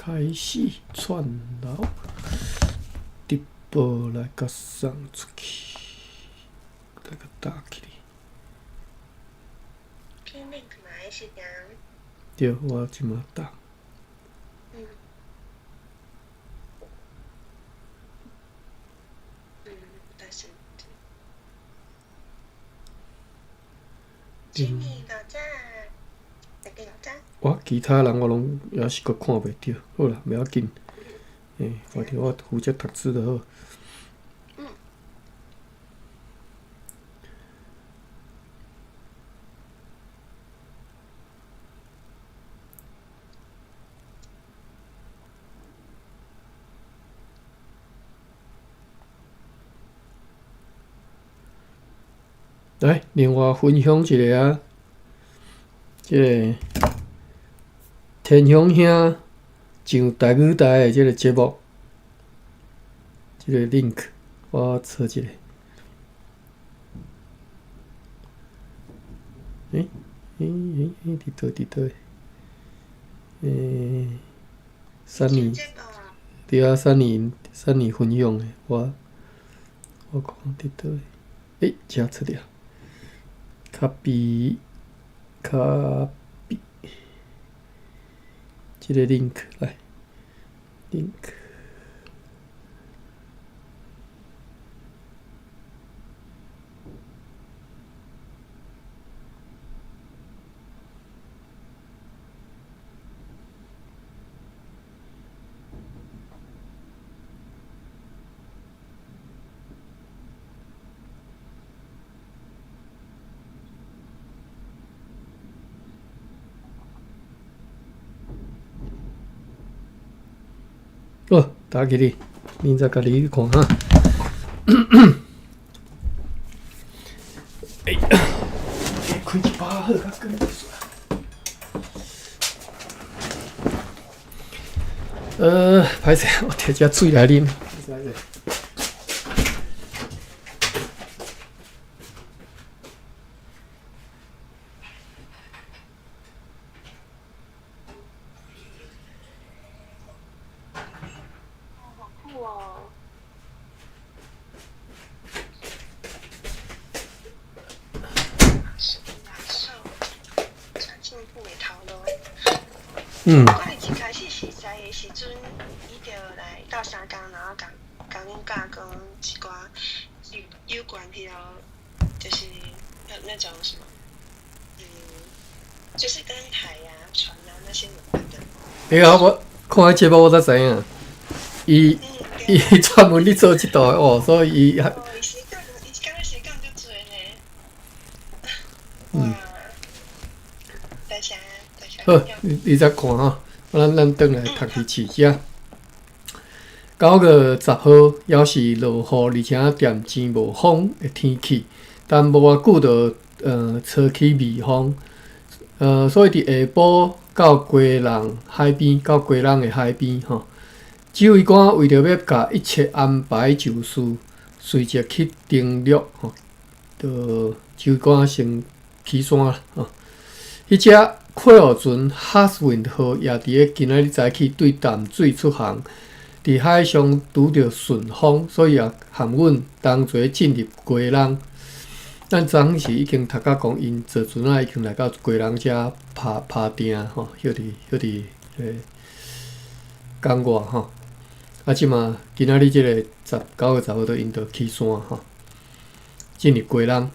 開始串流直播來共送出去，來共打起來。聽 link 嘛，還是講？對，我這馬打。但是。今年老早，大家老早。我其他人我攏猶是閣看袂著，好啦，袂要緊。欸，反正我負責讀書就好。來，另外分享一下啊，這个天雄兄上台語台的這个節目，這个 link 我找一下。欸欸欸欸，佇佗佇佗？欸，三年，對啊，三年三年分享的，我看佇佗？欸，這出了。copy copy，這个 link 來，link。好，打給你，你再家己去看哈。哎，開一包好，較緊。歹勢，我提隻水來啉。好酷哦！我一開始熟似的時陣，伊就來鬥相共，然後共共阮教講一寡有關彼个，就是那種什麼，就是跟海啊、船啊那些有關的。對啊，我看彼節目我才知影，伊伊專門咧做這道的哦，所以伊。哦，伊斜槓，伊感覺斜槓足濟呢。哇！多謝，多謝。好，你再看吼，咱轉來讀去市遮。9月10號，猶是落雨，而且漸漸無風的天氣，但無偌久就吹起微風，所以佇下晡到基隆海邊，到基隆的海邊吼，指揮官為著欲共一切安排就緒，隨即去登陸吼，就指揮官先起山啦吼。彼隻客貨船哈斯運號也佇咧今仔日早起對淡水出航，佇海上拄著順風，所以也含阮同齊進入基隆。咱昨昏時已經讀甲講，𪜶坐船仔已經來到基隆遮拍拍碇吼，歇佇歇佇港外吼。啊，這馬今仔日這个9月10號，就𪜶就起山吼，進入基隆。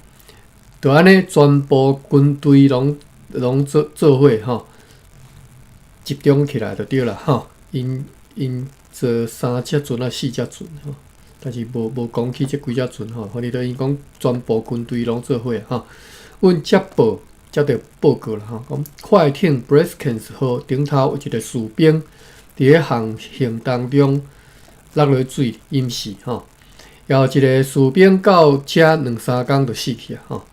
就按呢，全部軍隊攏攏做做伙吼，集中起來就對啦吼。𪜶𪜶坐三隻船啊，四隻船吼，但是無無講起這幾隻船吼，反正就𪜶講全部軍隊攏做伙吼。阮接報接著報告啦吼，講快艇 Breskens 號頂頭有一个士兵佇咧航行當中落落水淹死吼，也有一个士兵到遮兩三工就死去啊吼，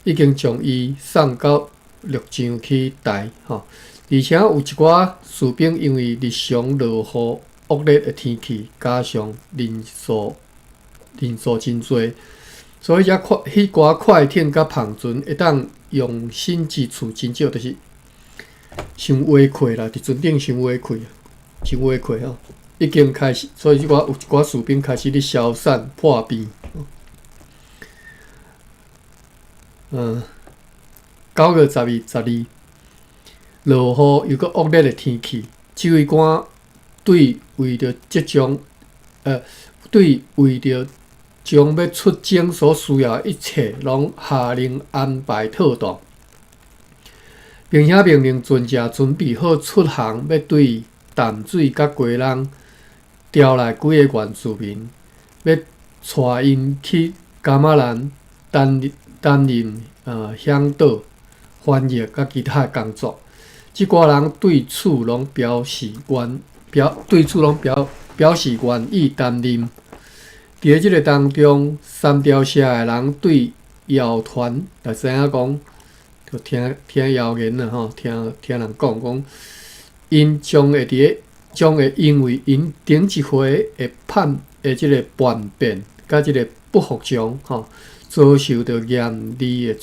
已經將伊送到陸上去抬吼，而且有一寡士兵因為日常落雨惡劣的天氣，加上人數人數真濟，所以遮快彼寡快艇佮帆船會當容身之處真少，就是傷危困啦，佇船頂傷危困。真話氣吼，已經開始，所以這寡有一寡士兵開始咧消散破病。9月12、12，落雨又閣惡劣的天氣，指揮官對為著即將，對為著將欲出征所需要的一切，攏下令安排妥當，並且命令船隻準備好出航，欲對淡水佮基隆調來幾個原住民，欲帶𪜶去噶瑪蘭擔任嚮導、翻譯佮其他的工作。這寡人對此攏表示願表對此攏表表示願意擔任。佇咧這个當中，三條社的人對謠傳就知影講，就聽聽謠言啦吼，聽聽人講講，𪜶將會佇咧將會因為𪜶頂一回的叛的這个叛變佮這个不服從吼，遭受著嚴厲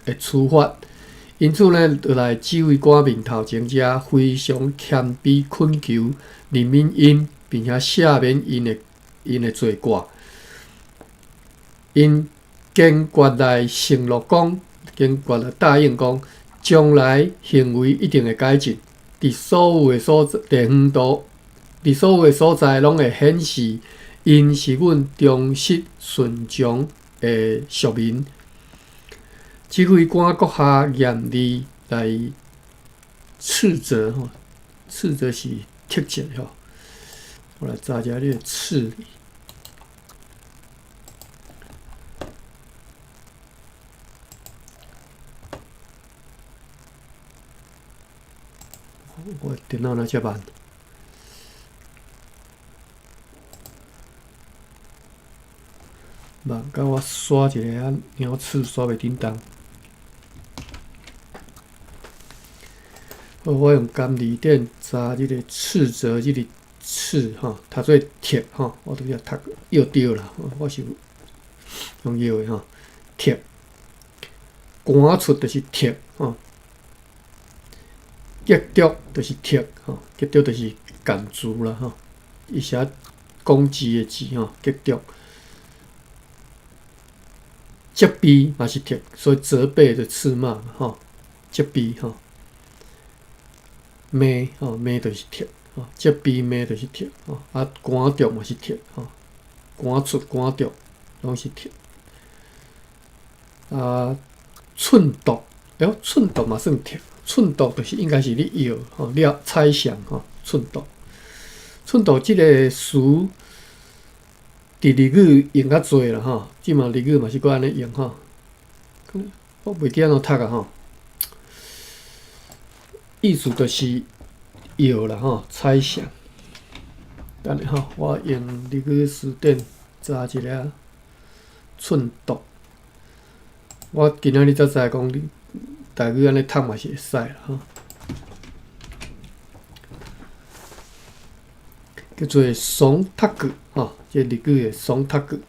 的處罰。因此呢，就來指揮官面頭前遮非常謙卑懇求憐憫𪜶，並且赦免𪜶的罪過。𪜶堅決來承諾講，堅決來答應講，將來行為一定會改進，佇所有的所在地方都，佇所有的所在攏會顯示，𪜶是阮忠實順從的屬民。指揮官閣下嚴厲來斥責吼，斥責是斥責吼。我來查一下這个斥。我電腦哪遮慢？慢甲我刷一个啊，鳥刺刷袂叮當。好，我用甘字典查這个斥責這个斥吼，讀做斥吼，我拄才讀臆著啦，我是用臆的吼，斥，趕出就是斥吼，激著就是斥吼，激著就是干字啦吼，伊寫講字的字吼，激著，責備嘛是斥，所以責備就斥罵吼，責備吼。罵吼，罵就是斥吼，責備罵就是斥吼，啊，趕逐嘛是斥吼，趕出趕逐攏是斥。啊，忖度，欸，忖度嘛算斥，忖度就是應該是咧臆吼，了猜想吼，忖度。忖度這个詞佇日語用較濟啦吼，這馬日語嘛是閣按呢用吼。我袂記按怎讀啊吼。意思就是臆啦吼，猜想。等下吼，我用日語詞典查一下忖度。我今仔日才知講，你台語按呢讀嘛是會使啦吼。叫做忖度吼，這日語的忖度。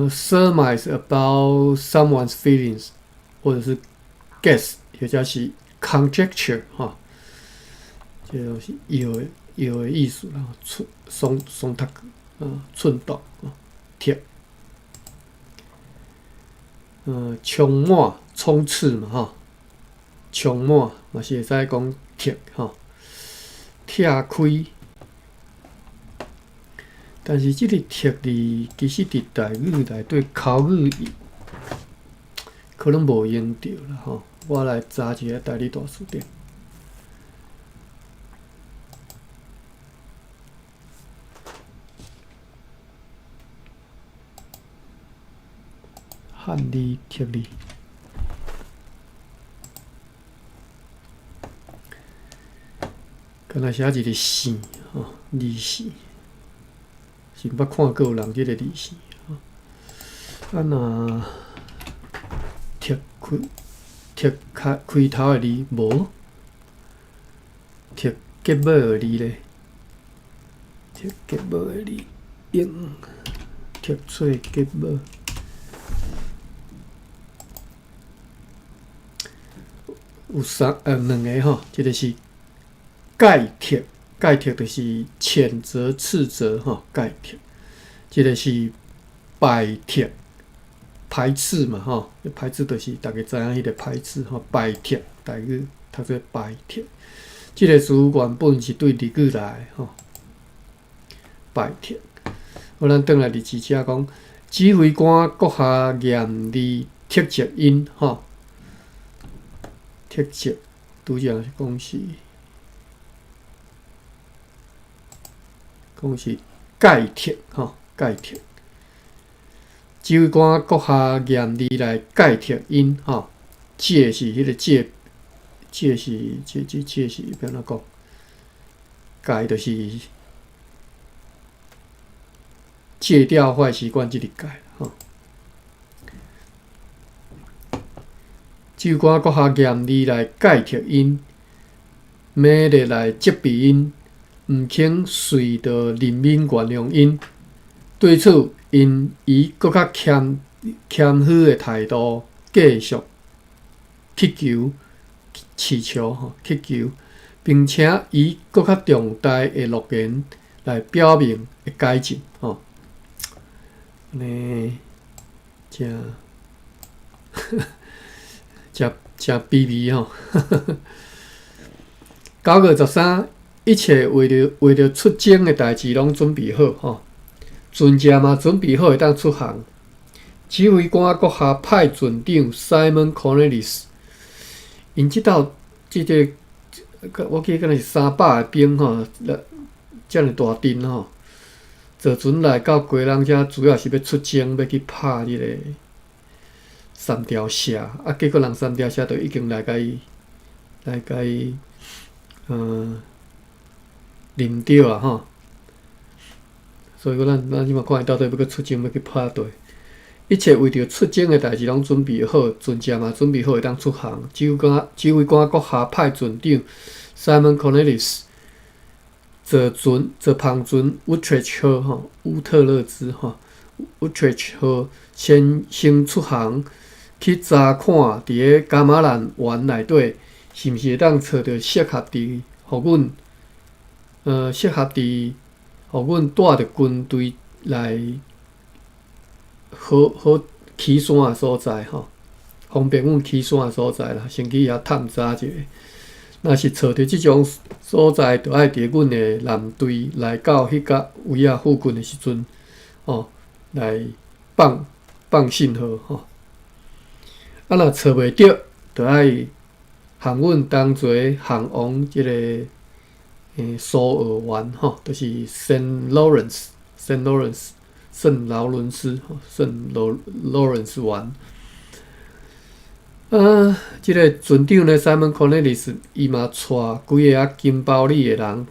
Surmise about someone's feelings，或者是 guess，或者是 conjecture 吼，這攏是臆的臆的意思啦。忖忖忖度啊，忖度啊，斥。充滿充斥嘛吼，充滿嘛是會使講斥吼，拆開。但是這个斥字其實佇台語內底口語可能無用著啦吼。我來查一下台語大辭典。漢字斥字，敢若寫一个姓吼，字姓，是毋捌看過有人這个字姓吼。啊若斥開斥開開頭的字無，斥結尾的字咧，斥結尾的字用斥做結尾。有三兩个吼，一个是蓋斥，蓋斥就是譴責、斥責吼，蓋斥。這个是排斥、排斥嘛吼，排斥就是逐家知影彼个排斥吼，排斥，台語讀做排斥。這个詞原本是對日語來吼，排斥。好，咱轉來日誌遮講，指揮官閣下嚴厲斥責𪜶吼，斥責拄才講是蓋斥吼，蓋斥。指揮官閣下嚴厲來蓋斥𪜶吼，戒是彼個戒，戒是戒戒戒是欲按怎講？戒就是戒掉壞習慣，這個戒吼。指揮官閣下嚴厲來蓋斥𪜶，猛烈來責備𪜶，毋肯隨著人民原諒𪜶。對此，𪜶以閣較謙虛的態度繼續乞求、乞求吼，乞求，並且以閣較重大的諾言來表明會改進吼。按呢，誠誠誠卑微吼。9月13，一切為著出征的代誌攏準備好吼。船隻嘛準備好會當出航，指揮官閣下派船長 Simon Cornelis，𪜶這兜這个，我記得敢若是300个兵吼，遮爾大陣吼，坐船來到基隆遮，主要是欲出征，欲去拍這个三條蛇，啊，結果人三條蛇就已經來共伊淋著啊吼。所以講，咱這馬看伊到底欲閣出征，欲去拍佗。一切為著出征的代誌攏準備好，船隻嘛準備好會當出航。指揮官閣下派船長 Simon Cornelis 坐船坐帆船 Utrecht 號吼，烏特勒支吼，Utrecht 號先出航去查看佇咧噶瑪蘭灣內底是毋是會當揣著適合佇予阮，適合佇。予阮帶著軍隊來好好起山的所在吼，方便阮起山的所在啦。先去遐探查一下，若是揣著這種所在，就愛佇阮的艦隊來到彼個位仔附近的時陣，吼，來放信號吼。啊，若揣袂著，就愛和阮同齊航往這个蘇澳灣吼，就是 Saint Lawrence，Saint Lawrence，聖勞倫斯，聖勞勞倫斯灣。啊，這个船長呢，Simon Cornelis，伊嘛帶幾个金包里的人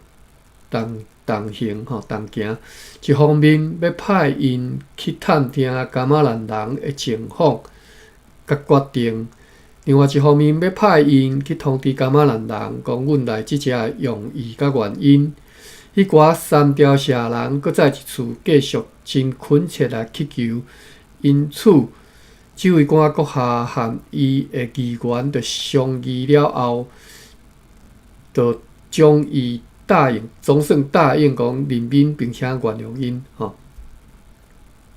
同行吼，同行。一方面欲派𪜶去探聽噶瑪蘭人的情況佮決定。另外一方面，欲派𪜶去通知噶瑪蘭人，講阮來這遮的用意佮原因。彼寡三條蛇人，閣再一次繼續真懇切來乞求。因此，指揮官閣下和伊的議員就商議了後，就將伊答應，總算答應講人民並且原諒𪜶吼，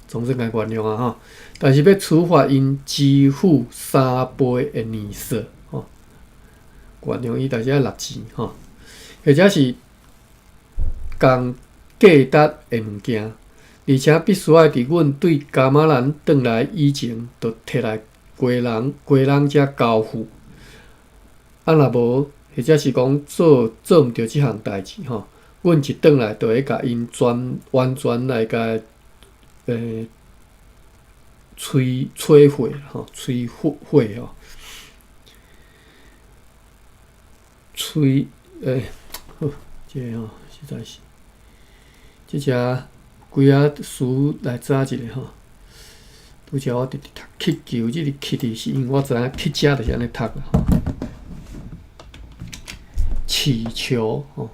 總算共原諒啊吼。但是欲處罰𪜶支付3倍的年數吼，原諒伊，但是愛納錢吼，或者是仝價值的物件，而且必須愛佇阮對噶瑪蘭轉來以前，就提來基隆遮交付。啊，若無，或者是講做毋著這項代誌吼，阮一轉來就會共𪜶完全來共摧毀吼，摧毀吼，摧好，這个吼實在是，這只幾仔詞來查一下吼。拄才我直直讀乞求，這个乞字是因為我知影乞食就是按呢讀啦吼。乞求吼。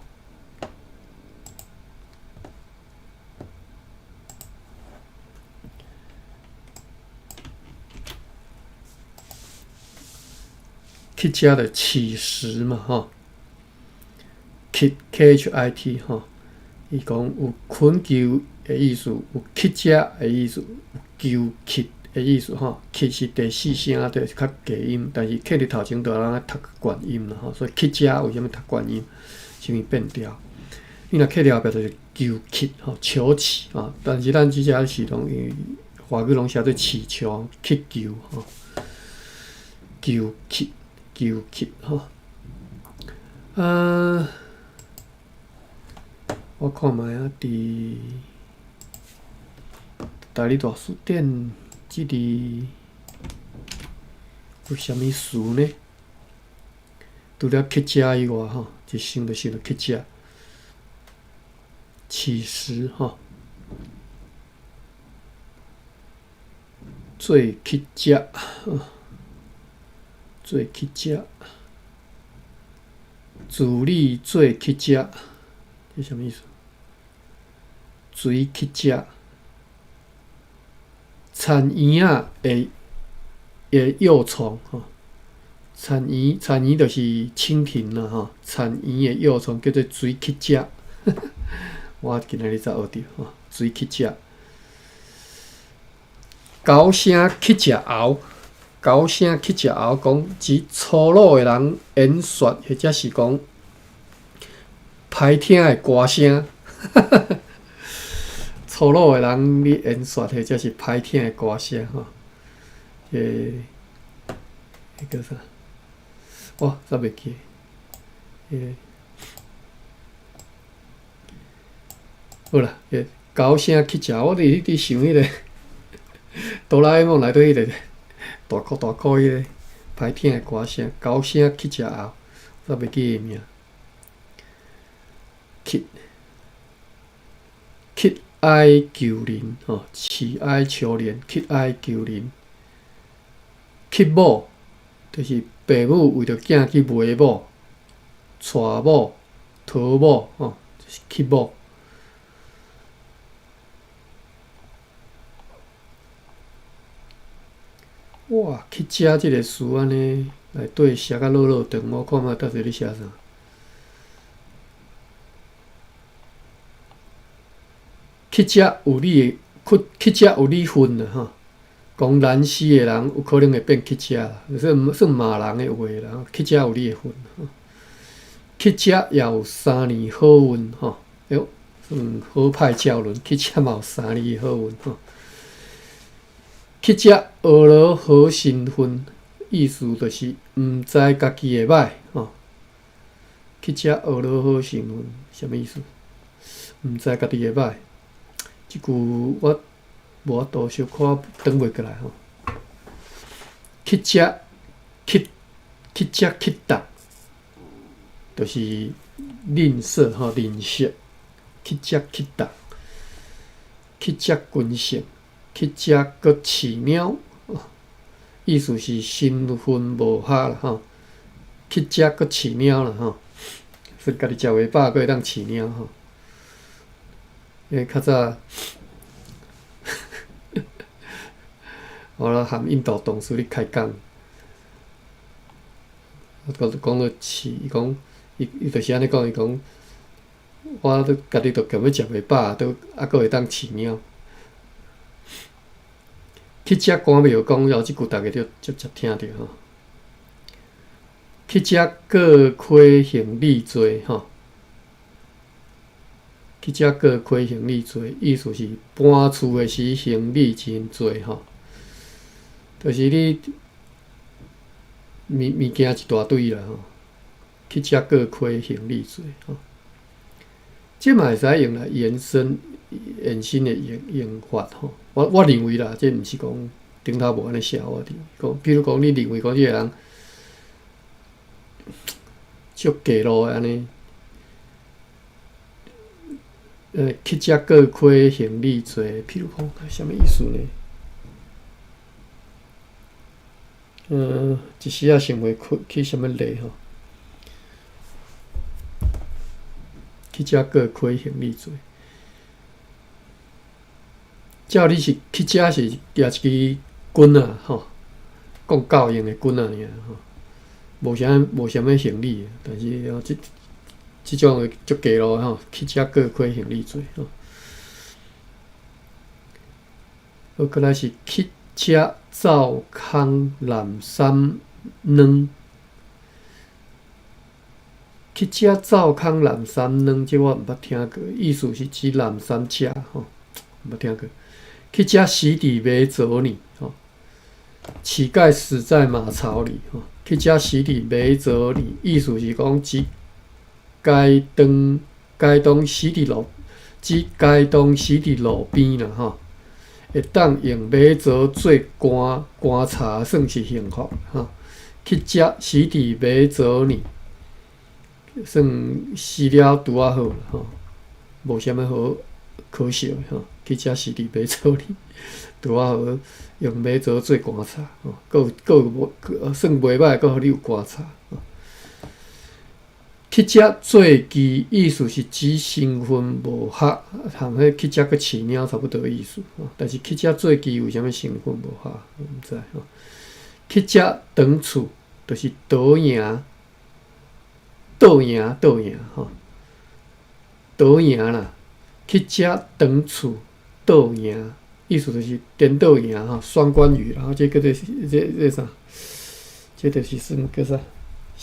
乞食就乞食嘛吼，乞乞 KHIT 吼，伊講有懇求的意思，有乞食的意思，有求乞的意思吼。乞是第四聲，就是較低音，但是乞佇頭前就通讀懸音啦吼。所以乞食為啥物讀懸音？是因為變調。你若乞佇後壁就是求乞吼，求乞吼。但是咱這隻是攏因為華語攏寫做乞求、乞求吼，求乞、求乞吼。啊，我看覓啊，佇大理大辭典這裡有啥物詞呢？除了乞食以外，吼，一想就想著乞食、乞食吼，做乞食，做乞食，自理做乞食，這啥物意思？隨乞食，田嬰仔的幼蟲吼，田嬰田嬰就是蜻蜓啦吼，田嬰的幼蟲叫做隨乞食，我今仔日才學著吼，隨乞食。猴聲乞食猴，猴聲乞食猴，講指粗魯的人演說，或者是講歹聽的歌聲。粗魯的人咧演說，或者是歹聽的歌聲吼。欸，彼叫啥？哇，煞袂記。欸，好啦，欸，猴聲乞食，我佇佇想彼個哆啦 A 夢內底彼個大箍大箍彼個歹聽的歌聲，猴聲乞食猴，煞袂記伊名。乞乞哀求仁吼，乞哀求憐，乞哀求仁。乞某就是爸母為著囝去賣某、娶某、討某吼，就是乞某。哇，乞食這个詞按呢，內底寫甲落落長，我看覓到底咧寫啥。乞食有你的，乞食有你份啦吼。講難死的人有可能會變乞食啦，算算罵人的話啦。乞食有你的份，乞食也有三年好運吼。喲，算好歹照輪，乞食嘛有三年好運吼。乞食學落好身份，意思就是毋知家己的歹吼。乞食學落好身份，啥物意思？毋知家己的歹，這句我無法度小可轉袂過來吼。乞食乞乞食乞逐，就是吝嗇吼，吝嗇。乞食乞逐，乞食根性，乞食閣飼貓，意思是身份無合啦吼。乞食閣飼貓啦吼，說家己食袂飽，閣會當飼貓吼。因為較早，我咧含印度同事咧開講，我講講到飼，伊講伊伊就是按呢講，伊講我都家己都強欲食袂飽，都猶閣會當飼貓。乞食關廟講了，這句逐家就足常聽著吼。乞食過溪行李濟吼。乞食過溪行李濟，意思是搬厝的時行李真濟吼，就是你物物件一大堆啦吼。乞食過溪行李濟吼，這嘛會使用來延伸、延伸的用用法吼。我我認為啦，這毋是講頂頭無按呢寫，我認為講，比如講你認為講這个人足假路的按呢。乞食過溪行李濟，譬如講，啥物意思呢？一時仔想袂起起啥物例吼。乞食過溪行李濟，照你是乞食是舉一支棍仔吼，講教用的棍仔爾吼，無啥無啥物行李，但是哦，這這種的足低落吼，乞食過溪行李罪吼。好，閣來是乞食灶空南山卵，乞食灶空南山卵，這我毋捌聽過，意思是指南山食吼，毋捌聽過。乞食死佇馬槽裡吼，乞丐死在馬槽裡吼。乞食死佇馬槽裡，意思是講指該當該當死佇路，指該當死佇路邊啦吼。會當用馬槽做棺棺柴，算是幸福吼。乞食死佇馬槽裡，算死了拄仔好吼，無啥物好可惜的吼。乞食死佇馬槽裡，拄仔好用馬槽做棺柴吼，閣有閣有無算袂歹，閣予你有棺柴。乞食做妓，意思是指身份無合，含彼乞食閣飼貓差不多意思。但是乞食做妓為啥物身份無合？毋知吼。乞食轉厝，就是倒贏，倒贏倒贏吼，倒贏啦。乞食轉厝倒贏，意思就是顛倒贏吼，雙關語，然後這叫做這這啥？這就是算叫啥？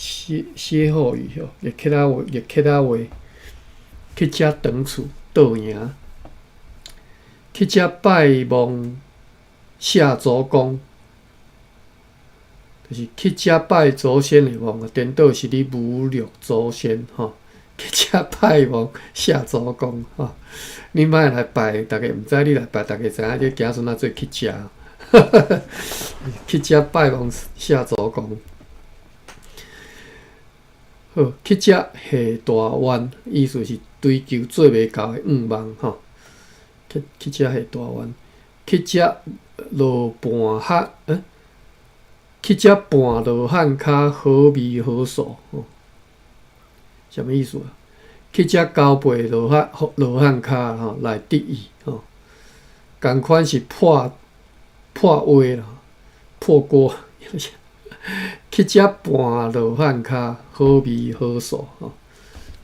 歇歇後語吼，會客仔話，會客仔話，乞食轉厝倒贏，乞食拜望謝祖公，就是乞食拜祖先的望啊，顛倒是咧侮辱祖先吼。乞食拜望謝祖公吼，你莫來拜，逐家毋知你來拜，逐家知影你子孫仔做乞食，乞食拜望謝祖公。好，乞食下大願，意思是追求做袂到的願望吼。乞乞食下大願，乞食落盤漢，欸？乞食盤羅漢跤好味好素吼，啥物意思啊？乞食交背羅漢羅漢跤吼來得意吼，仝款是破破話啦，破鍋。乞食盤羅漢跤，好味好素吼。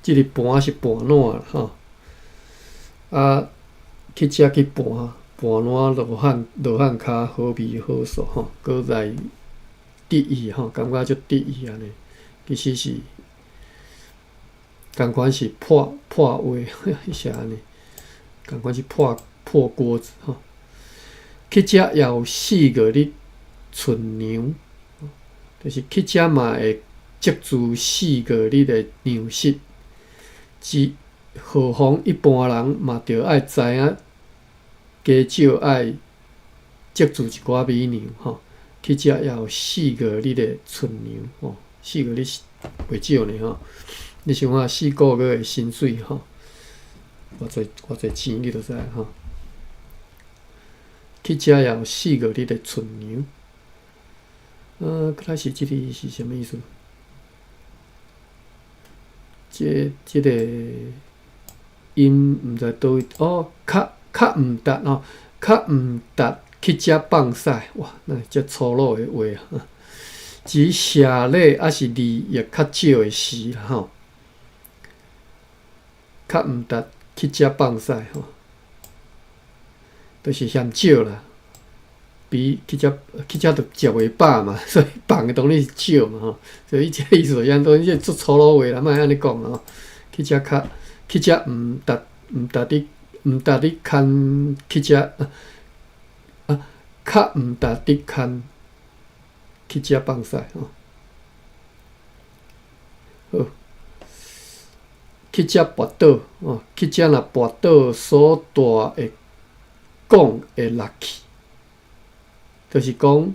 這個盤是盤撋啦吼。啊，乞食去盤盤撋羅漢羅漢跤，好味好素吼，閣來得意吼，感覺足得意按呢。其實是仝款是破破話，是按呢？仝款是破破鍋子吼。乞食也有4個日存糧。就是乞食嘛會積聚四個日的糧食，只何況一般人嘛著愛知影，加少愛積聚一寡米糧吼。乞食也有四個日的存糧吼，四個日袂少呢吼。你想看四個月的薪水吼，偌濟偌濟錢你就知吼。乞食也有四個日的存糧。閣來是這個是啥物意思？這這個音毋知佗位哦，較較毋值吼，較毋值乞食放屎，哇！哪會遮粗魯的話啊？指謝禮抑是利益較少的時啦吼，較毋值乞食放屎吼，就是嫌少啦。比乞食乞食就食袂飽嘛，所以放的當然是少嘛吼。所以這個意思就是按呢，這足粗魯話啦，莫按呢講吼。乞食較乞食毋值毋值得毋值得牽乞食啊，較毋值得牽乞食放屎吼。好，乞食跋倒哦，乞食若跋倒所帶的講會落去。就是講，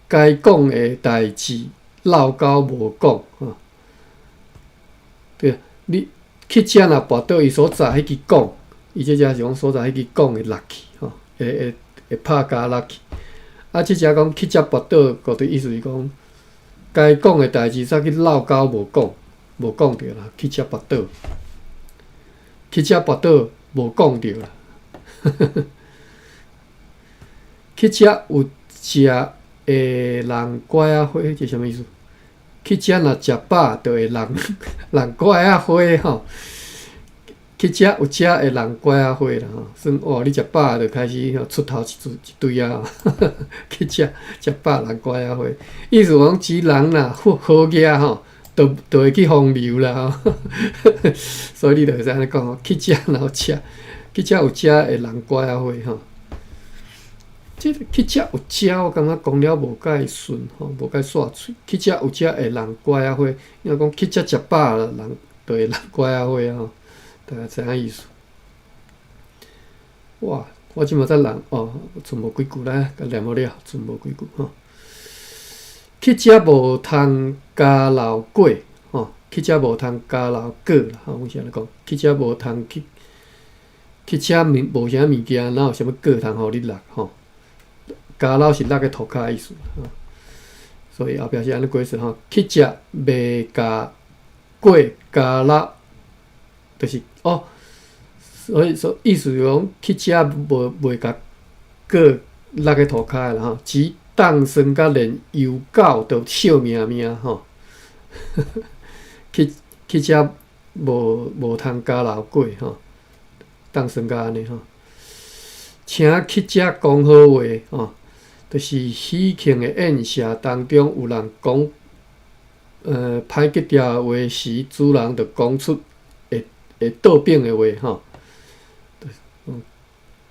該講的代誌落交無講吼。對，你乞食若跋倒，伊所紮彼支摃，伊這只是講所紮彼支摃會落去吼，會會會拍交落去。啊，這只講乞食跋倒，個的意思是講，該講的代誌煞去落交無講，無講著啦。乞食跋倒，乞食跋倒無講著啦。乞食有食的人拐仔花，這啥物意思？去遮若食飽，就會弄弄拐仔花吼。去遮有食會弄拐仔花啦吼，算哇，你食飽就開始吼出頭一堆一堆啊！去遮食飽弄拐仔花，意思講指人若好好額吼，就就會去風流啦吼。所以你就會使按呢講吼，去遮若有食，去遮有食會弄拐仔花吼。這個去遮有食，我感覺講了無介順吼，無介煞喙。去遮有食會弄拐仔花，你若講去遮食飽人就會弄拐仔花吼。大概知影意思。哇！我這馬才人哦，賰無幾句來，共念好了，賰無幾句吼。去遮無通交流過吼，去遮無通交流過啦吼。阮是按呢講，去遮無通去去遮物無啥物件，哪有啥物果通予你落吼？交流是落咧塗跤的意思吼。所以後壁是按呢解釋吼，去遮袂共果交流。就是哦，所以說意思是講去遮無袂共果落咧塗跤的啦吼，只凍霜甲連油狗都惜命命吼。去去遮無無通交流過吼，凍霜甲按呢吼。請去遮講好話吼，就是喜慶的宴席當中有人講歹格調的話時，主人就講出會會倒反的話吼。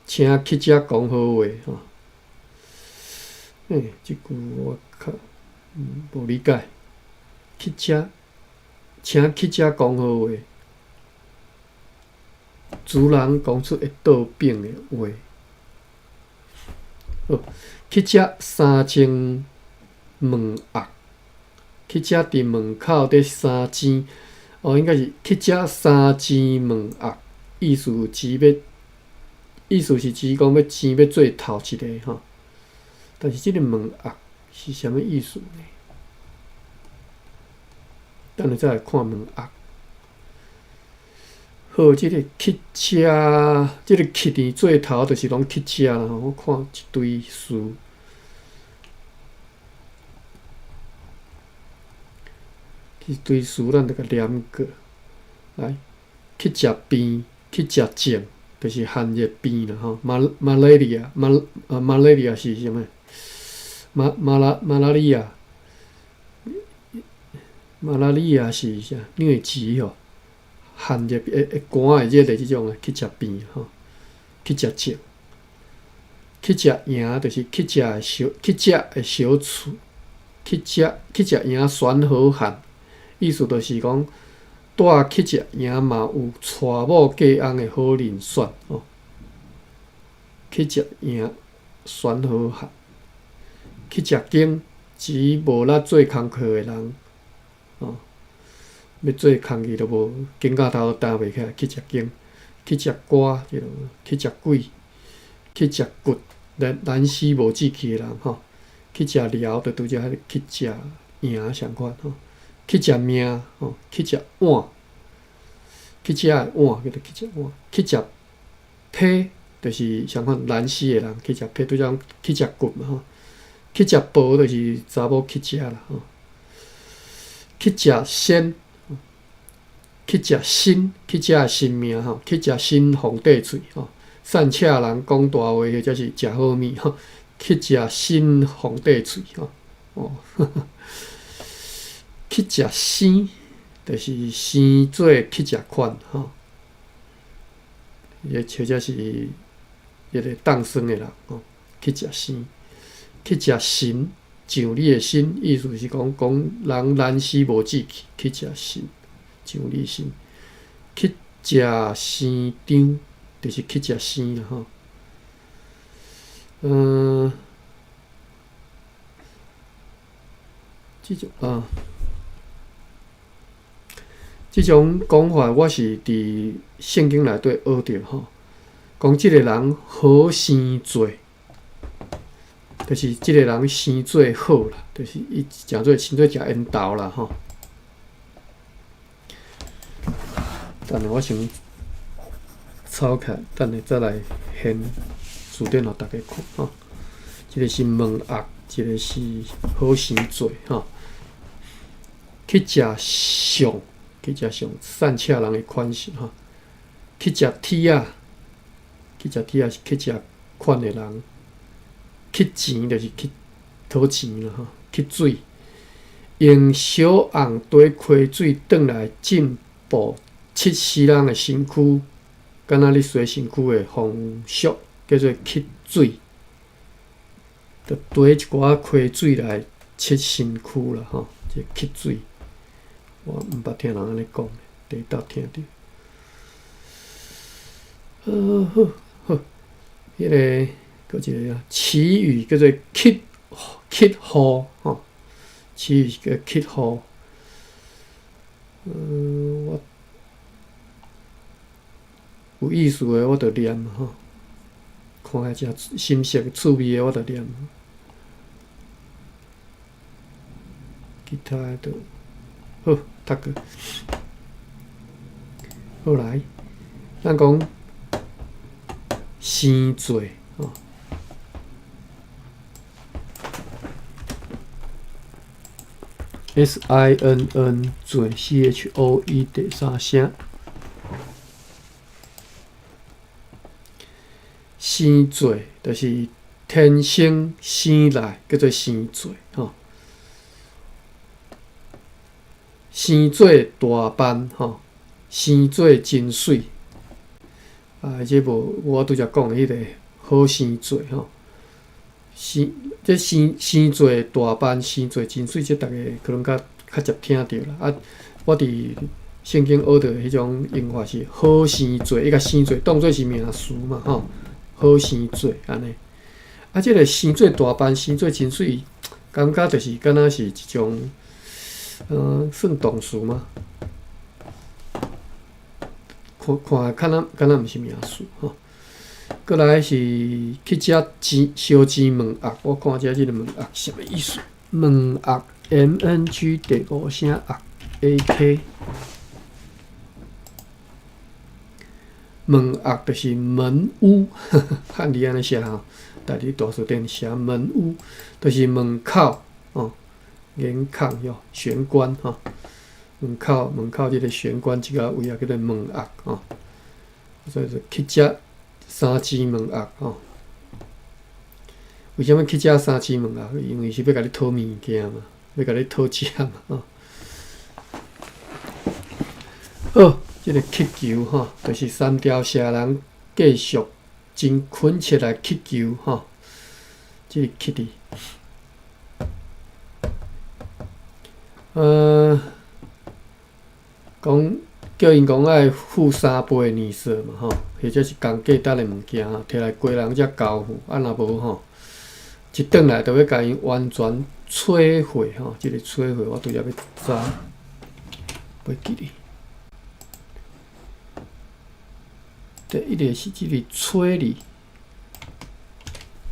請去遮講好話吼。欸，這句我較無理解。去遮，請去遮講好話，主人講出會倒反的話。好，去遮三清問鴨，去遮佇門口佇三更，哦，應該是去遮三更問鴨，意思指欲，意思是指講欲生欲做頭一个吼。但是這个問鴨是啥物意思呢？等下再來看問鴨。好，這个去遮，這个乞兒做頭就是攏去遮啦吼。我看一堆詞，一堆詞咱著共念過來。去食病，去食症，就是寒熱病啦吼。馬 malaria 馬啊 malaria 是啥物？馬馬拉馬拉利亞，馬拉利亞是啥？瘧疾吼。寒熱會會寒會熱的這種的去食病吼，去食症，去食營就是去食的小去食的小厝，去食去食營選好漢，意思就是講蹛去食營嘛有娶某嫁翁的好人選吼。去食營選好漢，去食經指無力做工課的人，吼。欲做工課都無，肩胛頭都擔袂起來，去食經，去食歌，這種去食鬼，去食骨，難難死無志氣的人吼，去食寮就拄則彼个去食營相款吼，去食命吼，去食碗，去食的碗叫做去食碗，去食批就是相款難死的人去食批，拄則講去食骨嘛吼，去食婆就是查某去食啦吼，去食仙。去食新，去食新命吼，去食新皇帝喙吼，散赤人講大話或者是食好物吼，去食新皇帝喙吼，哦，去食生，就是生做乞食款吼，或者是彼个凍霜的人吼，去食生，去食神，上你的身，意思是講講人難死無志氣，去食神。上你身，去食生張，就是去食生啦吼。嗯，這種啊，這種講法我是佇聖經內底學著吼，講這个人好生做，就是這个人生做好啦，就是伊誠做生做誠緣投啦吼。等下我先抄起來，等下再來現字典予大家看吼。一个是問鴨，一个是好生做吼。去食相，去食相，散赤人的款式吼。去食铁仔，去食铁仔是去食款的人。乞錢就是去討錢啦吼，乞水，用小甕綴溪水轉來浸泡拭死人的身軀，敢若咧洗身軀的風俗，叫做乞水。就綴一寡溪水來拭身軀啦吼，這乞水，我毋捌聽人按呢講，第一擺聽著。好好，彼个。閣一个啊，祈雨叫做乞乞雨吼，祈雨叫乞雨。我有意思的我就念吼，看起來誠深色趣味的我就念。其他的就好讀過。好來，咱講生做吼。SINN 做 CHOE 第三聲，生做就是天生生來叫做生做吼，生做大班吼，生做真媠啊！這無我拄才講的彼個好生做吼。生這生生做大班，生做真媠，這逐家可能較較捷聽著啦。啊，我佇聖經學著彼種用法是好生做，伊共生做當做是名詞嘛吼，好生做按呢。啊，這个生做大班，生做真媠，感覺就是敢若是一種，算動詞嗎？看看敢若敢若毋是名詞吼。閣來是去食錢燒錢燜鴨，我看遮這个燜鴨啥物意思？燜鴨 M N G 第五聲鴨 A K，燜鴨就是門屋，漢字按呢寫吼，台語大辭典寫門屋，就是門口哦，玄關喲，玄關吼，門口門口這个玄關這个位啊叫做門鴨吼，所以說去食三錢燜鴨吼。為啥物去食三錢燜鴨？因為是欲共你討物件嘛，欲共你討食嘛吼。好，這个乞求吼，就是三條社人繼續真懇切來乞求吼，這个乞字。講叫𪜶講愛付三倍的年稅嘛吼，或者是仝價值的物件吼，提來家人才交付，啊若無吼，一轉來就欲共𪜶完全摧毀吼，這个摧毀我拄才欲查，袂記哩。第一个是這个摧字，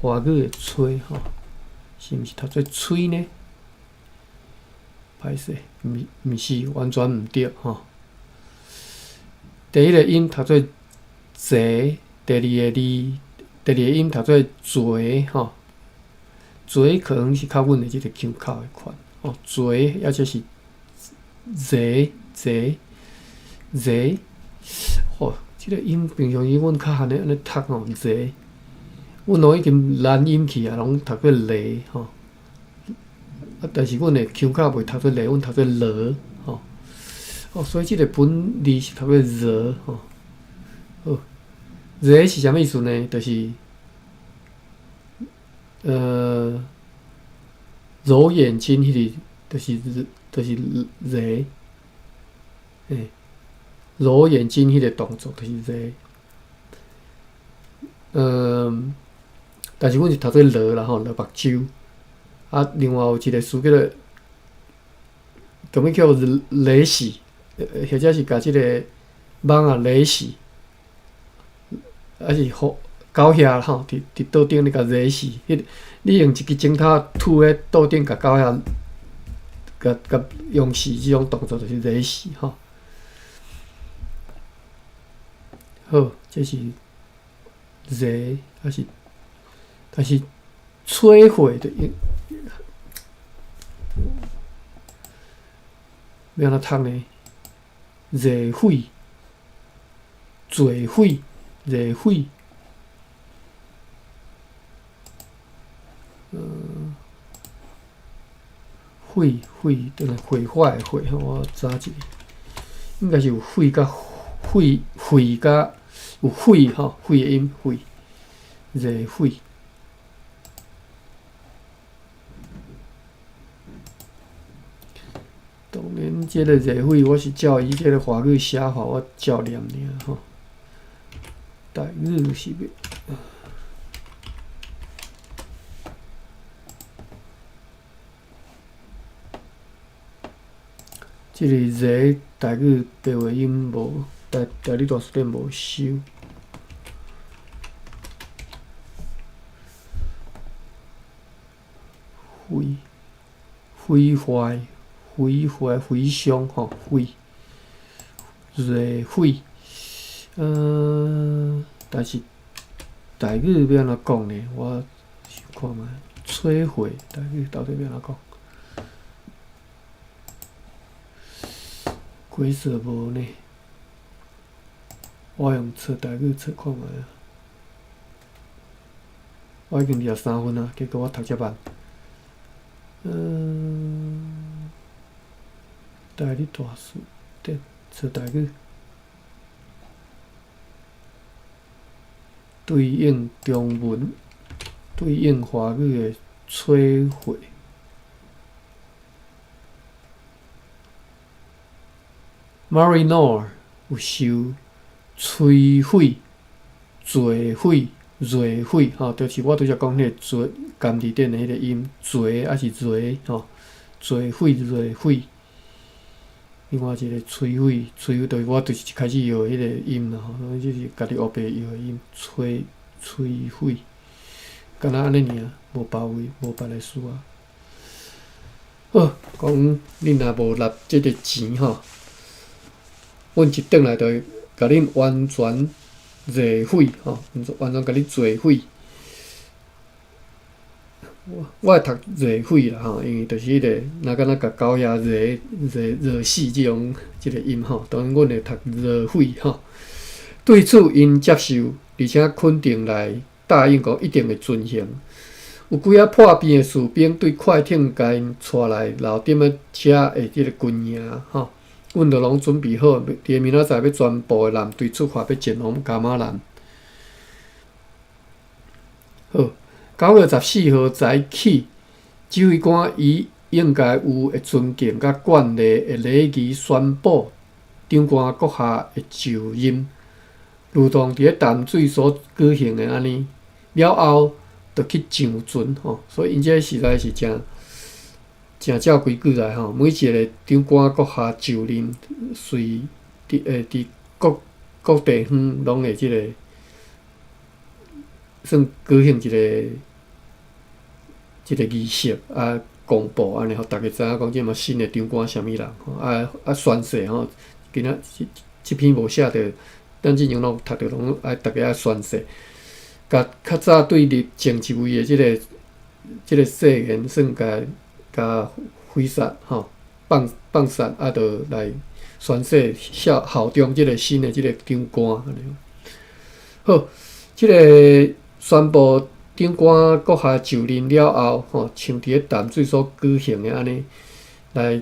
華語的摧吼，是毋是讀做吹呢？歹勢，毋毋是完全毋對吼。第一个音讀做濟，第二个字，第二个音讀做濟吼。濟可能是較阮的這个腔口的款哦，濟抑者是濟濟濟，吼，這个音平常時阮較罕咧按呢讀吼，濟，阮攏已經難音去啊，攏讀做雷吼。啊，但是阮的腔口袂讀做雷，阮讀做羅吼。哦，所以這个本字是讀做熱吼。好，熱是啥物意思呢？就是，揉眼睛彼个，就是就是揉，欸，揉眼睛彼个動作就是揉。但是阮是讀做羅啦吼，羅目睭。啊，另外有一个詞叫做，共伊叫勒死，或者是共這个網仔勒死，抑是予狗額吼，佇佇桌頂咧共勒死，彼你用一支指頭吐咧桌頂，共狗額，共共用死這種動作就是勒死吼。好，這是熱，還是但是摧毀的。欲按怎讀呢？熱毀、墜毀、熱毀，毀毀，等下毀壞的毀吼，我查一下，應該是有毀佮毀毀佮有毀吼，毀的音毀，熱毀。當然，這个熱毀我是照伊這个華語寫法，我照念爾吼。台語是欲。這个熱台語白話音無，台台語大辭典無收。毀毀壞、毀壞、毀傷吼，毀熱毀。但是台語欲按怎講呢？我想看覓，摧毀台語到底欲按怎講？規則無呢？我用查台語查看覓啊。我已經23分啊，結果我讀遮慢。台語大辭典查台語，對應中文，對應華語的摧毀。Marinor 有受摧毀、墜毀、熱毀，吼，就是我拄才講彼个墜，甘字頂的彼个音，墜抑是熱，吼，墜毀、熱毀。另外一个摧毀，摧毀，就是我就是一開始學彼个音啦，吼，就是家己烏白學的音，摧摧毀，敢若按呢爾，無別位，無別个事啊。好，講恁若無納這个錢吼，阮一轉來就會共恁完全熱毀吼，完全共你墜毀。我會讀熱毀啦吼，因為就是彼个，若敢若共狗遐熱熱熱死這種這个音吼，當然阮會讀熱毀吼。對此，𪜶接受，而且肯定來答應講一定會遵行。有幾仔破病的士兵對快艇共𪜶帶來樓頂仔遮的這个軍營吼，阮就攏準備好，佇明仔載欲全部的艦隊出發，欲前往伽馬蘭。好。9月14號早起，指揮官以應該有的尊敬佮慣例的禮儀宣布長官閣下的就任，如同佇咧淡水所舉行的按呢。了後，就去上船吼，所以𪜶這實在是誠誠照規矩來吼。每一个長官閣下就任，隨佇佇各各地方攏會這个算舉行一个。這个儀式啊，公布按呢，予逐家知影講，這馬新的長官啥物人吼，啊啊宣誓吼。今仔這這篇無寫著，咱之前攏有讀著，攏愛逐家愛宣誓。共較早對立前一位的這个這个誓言算共共毀殺吼，放放殺啊，就來宣誓效效忠這个新的這个長官按呢。好，這个宣布。長官閣下就任了後，吼，像佇咧淡水所舉行的按呢，來，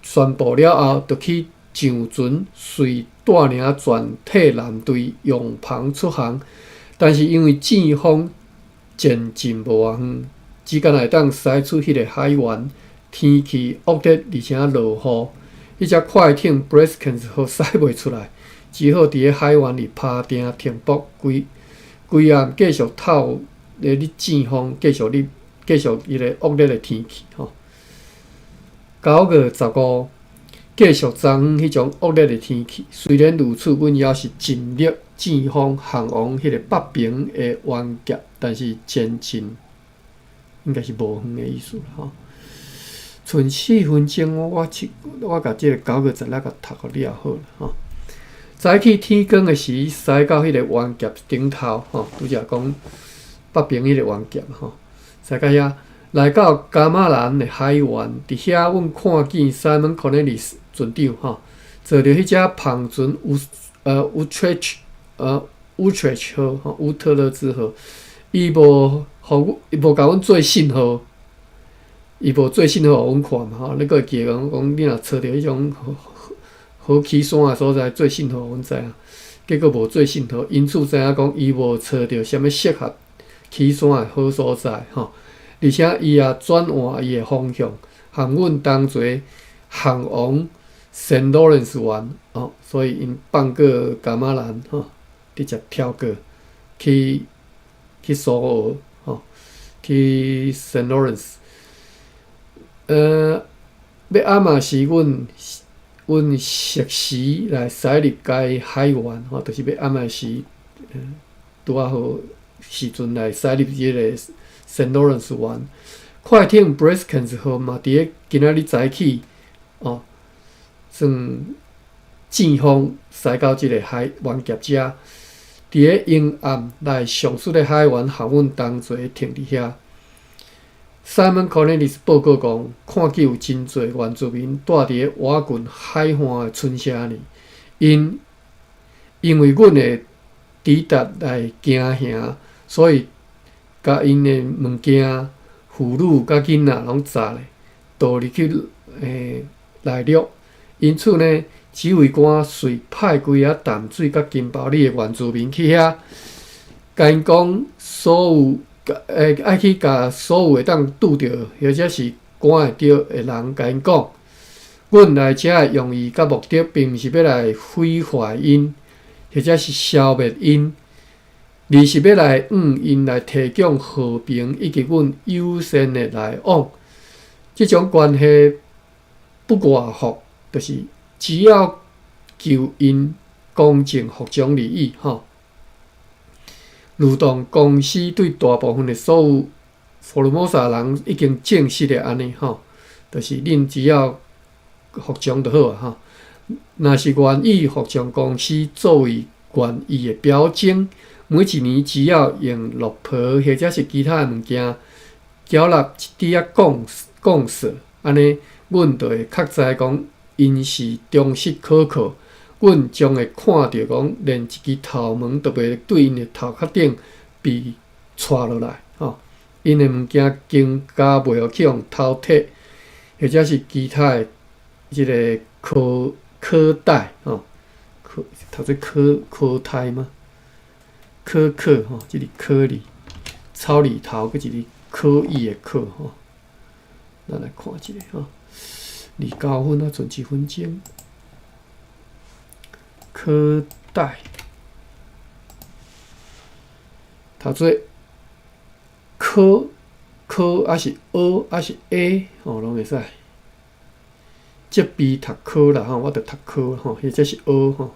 宣布了後，就去上船，隨帶領全體艦隊揚帆出航。但是因為戰風漸進無偌遠，只干焦會當駛出彼个海灣，天氣惡劣，而且落雨，彼隻快艇 Breskens 號駛袂出來。只好佇咧海灣裡拍碇停泊，規規暗繼續透咧咧戰風，繼續咧繼續彼个惡劣的天氣吼。9月15，繼續昨昏彼種惡劣的天氣，雖然如此，阮猶是盡力戰風航往彼个北爿的灣岬，但是前進應該是無遠的意思啦吼。賰4分鐘，我我共這个9月16共讀予了好啦吼。早起天光的時，駛到彼个灣岬頂頭，吼，拄才講北爿彼个灣岬，吼，駛到遐，來到伽馬蘭的海岸，佇遐阮看見 Simon Cornelis 船長吼，坐佇彼隻帆船烏特勒號吼，烏特勒支號，伊無予伊無共阮做信號，伊無做信號予阮看嘛吼，你閣會記得講講你若揣著彼種好好起山的所在做信號予阮知影，結果無做信號，因此知影講伊無揣著啥物適合起山的好所在吼。而且伊也轉換伊的方向，和阮同齊航往聖勞倫斯灣哦，所以𪜶放過伽馬蘭吼，直接跳過去蘇澳吼，去聖勞倫斯。欲暗仔時，阮適時來駛入該海灣吼，就是欲暗仔時，拄仔好時陣來駛入這个聖勞倫斯灣。快艇 Breskens 號嘛，佇咧今仔日早起哦，算正風駛到這个海灣峽遮，佇咧陰暗來上述的海灣，和阮同齊停佇遐。Simon Cornelis 報告講，看見有真濟原住民蹛佇咧瓦郡海岸的村舍裡，𪜶因為阮的抵達來驚嚇，所以共𪜶的物件、婦女佮囡仔攏紮咧，倒入去內陸。因此呢，指揮官遂派幾个淡水佮金包里的原住民去遐，共𪜶講所有。愛去共所有會當拄著或者是趕會著的人，共𪜶講，阮來遮的用意佮目的，並毋是欲來毀壞𪜶，或者是消滅𪜶，而是欲來向𪜶來提供和平以及阮友善的來往。這種關係不外乎，就是只要求𪜶公正服從而已，吼。如同公司對大部分的所有福爾摩沙人已經證實的按呢吼，就是恁只要服從就好啊吼。若是願意服從公司作為願意的表徵，每一年只要用綠袍或者是其他的物件繳納一滴仔貢貢稅，按呢，阮就會確知講𪜶是忠實可靠。阮將會看著講，連一支頭毛都袂對𪜶的頭殼頂被掣落來，吼！𪜶的物件更加袂予去予偷摕，或者是其他的這个科科貸，吼，科讀做科科貸嗎？科克吼，這个科裡草裡頭，閣一个可以的可吼，咱來看一下吼，29分啊，賰一分鐘。科貸，讀做科科，抑是阿，抑是 A，吼，攏會使。這邊讀科啦吼，我就讀科吼，或者是阿吼。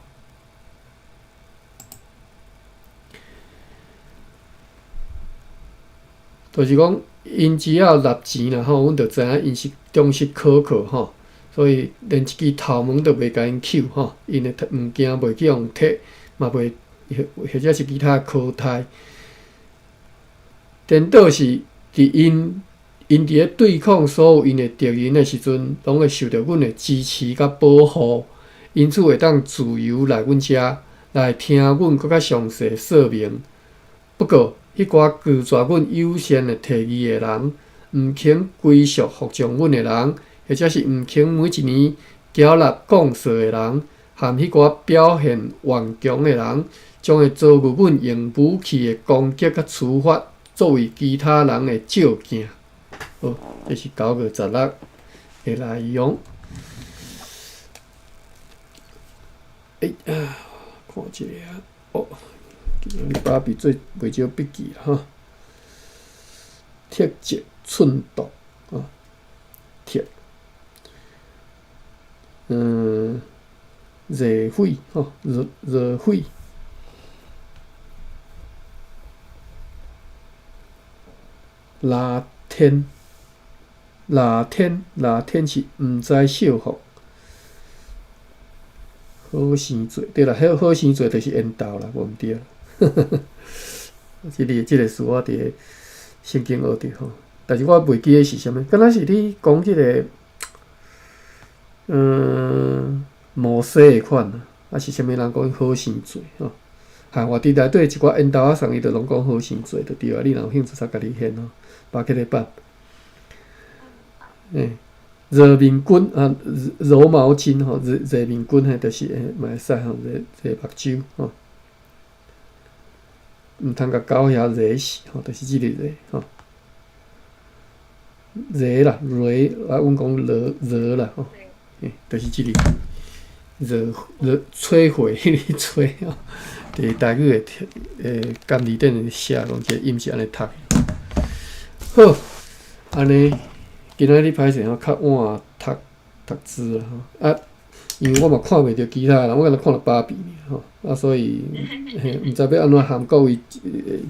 就是講，𪜶只要納錢啦吼，阮就知影𪜶是忠實可靠吼。所以連一支頭毛都袂共𪜶搝吼，𪜶的物件袂去予摕，嘛袂或者是其他科貸。顛倒是佇𪜶𪜶佇咧對抗所有𪜶的敵人的時陣，攏會受著阮的支持佮保護，因此會當自由來阮遮來聽阮閣較詳細說明。不過，彼寡拒絕阮友善的提議的人，毋肯歸屬服從阮的人，或者是毋肯每一年繳納貢稅的人，和彼寡表現頑強的人，將會遭遇阮用武器的攻擊佮處罰，作為其他人的照鏡。好，這是9月16的內容。欸啊，看一下哦，今日爸比做袂少筆記啦哈。鐵質寸度啊，鐵。熱血吼，熱熱血。拉天，拉天，拉天是毋知惜福，好生做，對啦，好好生做就是緣投啦，無毋對。這个這个詞我佇聖經學著吼，但是我袂記得是啥物，敢若是你講這个，摩西的款啊，抑是啥物人講好生做吼。哈，我佇內底一寡緣投仔送伊就攏講好生做就對啊。你若有興趣，才共你獻吼，巴克禮拜。欸，熱面巾啊，柔毛巾吼，熱熱面巾嘿，就是會嘛會使吼，熱熱目睭吼。毋通共狗遐熱死吼，就是這個熱吼。熱啦，熱啊，阮講熱熱啦吼，欸，就是這個熱熱摧毀彼个摧吼。佇台語的監字典寫講這個音是按呢讀。好，按呢今仔日歹勢吼，較晚讀讀字啦吼。啊，因為我嘛看袂著其他人，我敢若看著芭比爾吼，啊，所以嘿，毋知欲按怎含各位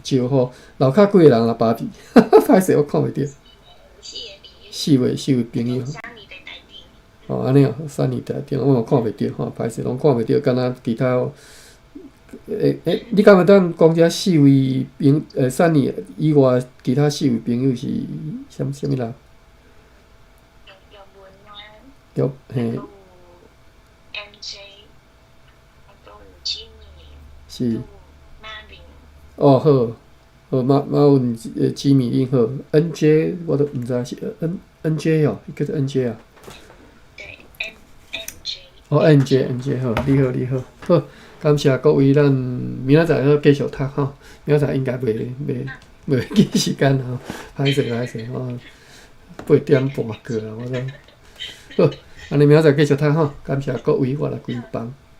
招呼。樓跤幾个人啊？芭比，歹勢我看袂著。四位朋友。哦，按呢哦，三年台頂，我嘛看袂著吼，歹勢攏看袂著，敢若其他。欸欸，你敢會當講這四位朋三年以外，其他四位朋友是啥啥物人？有文啊，有嘿。有 MJ，還有 Jimmy，是。 Marvin。哦，好，好馬馬文吉米恁好，NJ 我都毋知是 N NJ 哦，伊叫做 NJ 啊。對，M MJ。哦，NJ NJ 好，你好你好，好。感謝各位，咱明仔載好繼續讀吼。明仔載應該袂袂袂記時間吼，歹勢歹勢吼，8點半過啊，我講。好，按呢明仔載繼續讀吼。感謝各位，我來關房。